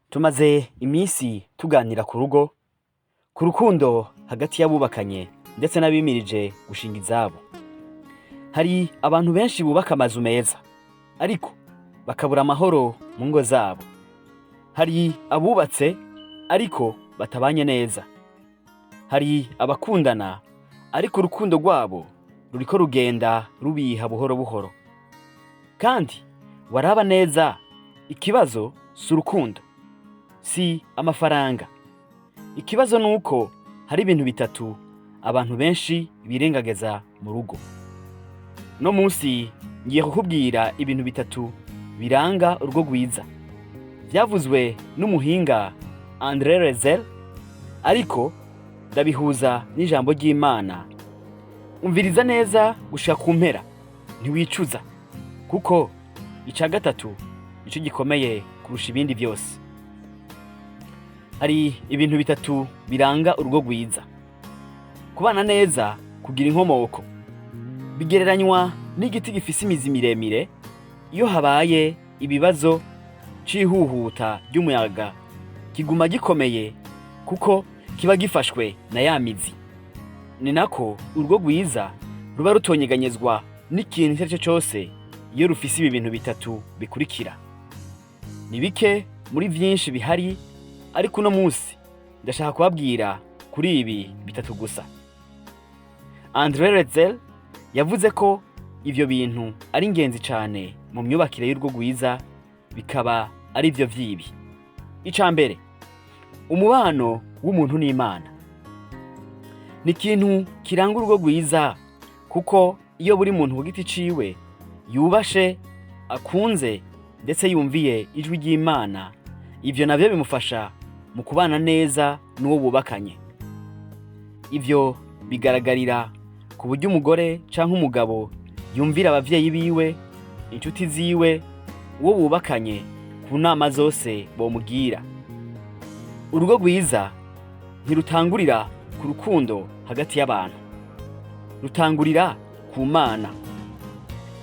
Tumaze iminsi tuganira ku rugo, ku rukundo hagati y'abubakanye ndetse n'abimirije gushinga izabo. Hari abantu benshi bubaka amazu meza, ariko bakabura amahoro mu ngo zabo. Hari abubatse ariko batabanye neza. Hari abakundana ariko urukundo rwabo ruriko rugenda rubiha buhoro buhoro. Kandi waraba neza, ikibazo si urukundo, si amafaranga. Ikibazo ni uko hari ibintu bitatu abantu benshi birengagiza mu rugo. Uno munsi ngiye kukubwira ibintu bitatu biranga urugo rwiza. Vyavuzwe n'umuhinga Andre Rezel, ariko ndabihuza n'ijambo ry'Imana. Umviriza neza gushika ku mpera, ntiwicuza, kuko ica gatatu nico gikomeye kurusha ibindi vyose. Hari ibintu bitatu biranga urugo rwiza. Kubana neza kugira inkomoko bigereranywa n'igiti gifise imizi miremire. Iyo habaye ibibazo c'ihuhuta ry'umuyaga, kiguma gikomeye kuko kiba gifashwe na ya mizi. Ni nako urugo rwiza ruba rutonyeganyezwa n'ikintu icyo ari cyo cyose iyo rufise ibi bintu bitatu bikurikira. Ni bike muri vyinshi bihari, ariko uno munsi ndashaka kubabwira kuri ibi bitatu gusa. Andre Rezel yavuze ko ivyo bintu ari ingenzi cane mu myubakire y'urugo rwiza, bikaba ari vyo vyibi. Ica mbere, umubano w'umuntu n'Imana ni ikintu kiranga urugo rwiza, kuko iyo buri muntu ku giti ciwe yubashe, akunze ndetse yumviye ijwi ry'Imana, ivyo navyo bimufasha mu kubana neza n'uwo bubakanye. Ivyo bigaragarira ku buryo umugore canke umugabo yumvira abavyeyi biwe, inshuti ziwe, uwo bubakanye, ku nama zose bomugira. Urugo rwiza ntirutangurira ku rukundo hagati y'abantu, rutangurira ku Mana.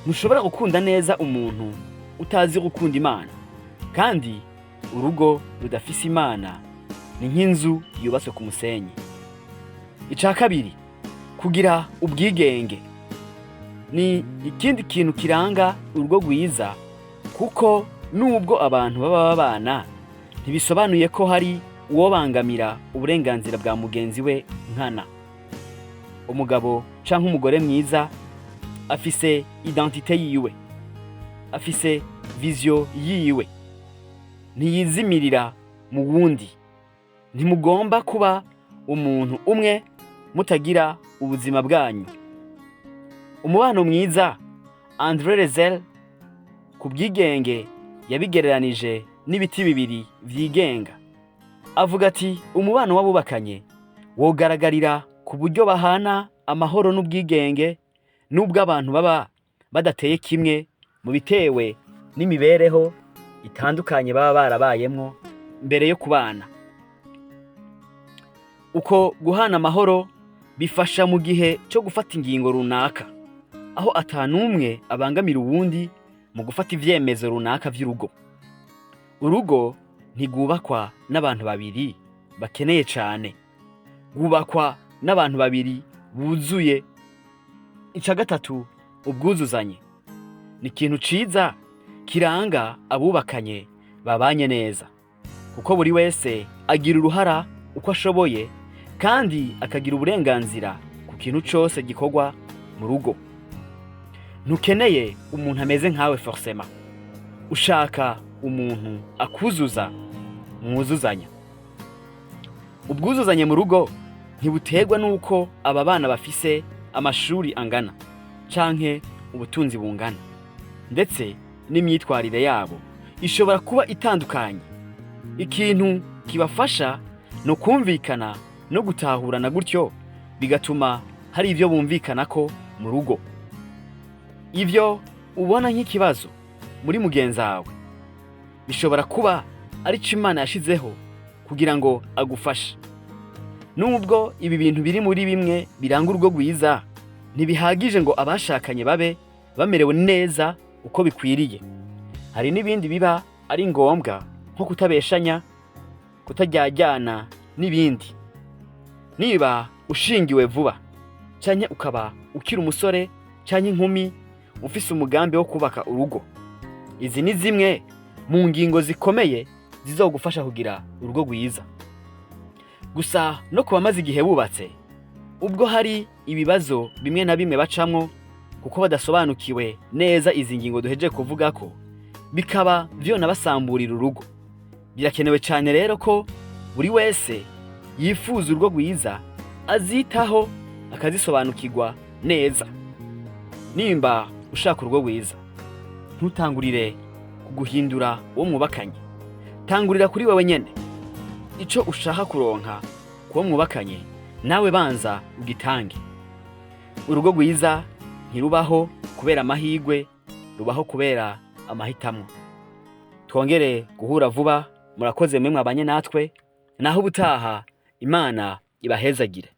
Ntushobora gukunda neza umuntu utazi gukunda Imana, kandi urugo rudafise Imana ni nk'inzu yubatswe ku musenyi. Ica kabiri, kugira ubwigenge ni ikindi kintu kiranga urugo rwiza, kuko nubwo abantu baba babana, ntibisobanuye ko hari uwobangamira uburenganzira bwa mugenzi we nkana. Umugabo canke umugore mwiza afise identité yiwe, afise vision yiwe, ntiyizimirira mu wundi. Ntimugomba kuba umuntu umwe mutagira ubuzima bwanyu. Umubano mwiza, Andre Rezel ku bwigenge yabigereranije n'ibiti bibiri vyigenga. Avuga ati umubano w'abubakanye wogaragarira ku buryo bahana amahoro n'ubwigenge, n'ubwo abantu baba badateye kimwe mu bitewe n'imibereho itandukanye baba barabayemwo mbere yo kubana. Uko guhana amahoro bifasha mu gihe cyo gufata ingingo runaka, aho atanumwe abangamira uwundi mu gufata ivyemezo runaka vy'urugo. Urugo ntigwubakwa n'abantu babiri bakeneye cane, rwubakwa n'abantu babiri buzuye. Ica gatatu, ubwuzuzanye ni ikintu ciza kiranga abubakanye babanye neza, kuko buri wese agira uruhara uko ashoboye kandi akagira uburenganzira ku kintu cose gikorwa mu rugo. Ntukeneye umuntu ameze nkawe forcément, ushaka umuntu akuzuza, mwuzuzanya. Ubwuzuzanye mu rugo ntibuterwa n'uko aba bana bafise amashuri angana canke ubutunzi bungana, ndetse n'imyitwarire yabo ishobora kuba itandukanye. Ikintu kibafasha ni ukumvikana no gutahurana, gutyo bigatuma hari ivyo bumvikanako mu rugo. Ivyo ubona nk'ikibazo muri mugenzi wawe bishobora kuba ari co Imana yashizeho kugira ngo agufashe. Nubwo ibi bintu biri muri bimwe biranga urugo rwiza, ntibihagije ngo abashakanye babe bamerewe neza uko bikwiriye. Hari n'ibindi biba ari ngombwa, nko kutabeshanya. Kutaryajyana n'ibindi. Niba ushingiwe vuba canke ukaba ukiri umusore canke inkumi ufise umugambi wo kubaka urugo, izi ni zimwe mu ngingo zikomeye zizogufasha kugira urugo rwiza. Gusa no ku bamaze igihe bubatse, ubwo hari ibibazo bimwe na bimwe bacamwo kuko badasobanukiwe neza izi ngingo duhejeje kuvuga ko, bikaba vyonabasamburira urugo. Birakenewe cyane rero ko buri wese yifuza urugo rwiza azitaho, akazisobanukirwa neza. Nimba ushaka urugo rwiza, ntutangurire kuguhindura uwo mwubakanye, tangurira kuri wewe nyene. Ico ushaka kuronka kuwo mwubakanye, nawe banza ugitange. Urugo rwiza ntirubaho kubera amahirwe, rubaho kubera amahitamwo. Twongere guhura vuba. Murakoze mwe mwabanye natwe, naho ubutaha. Imana ibahezagire.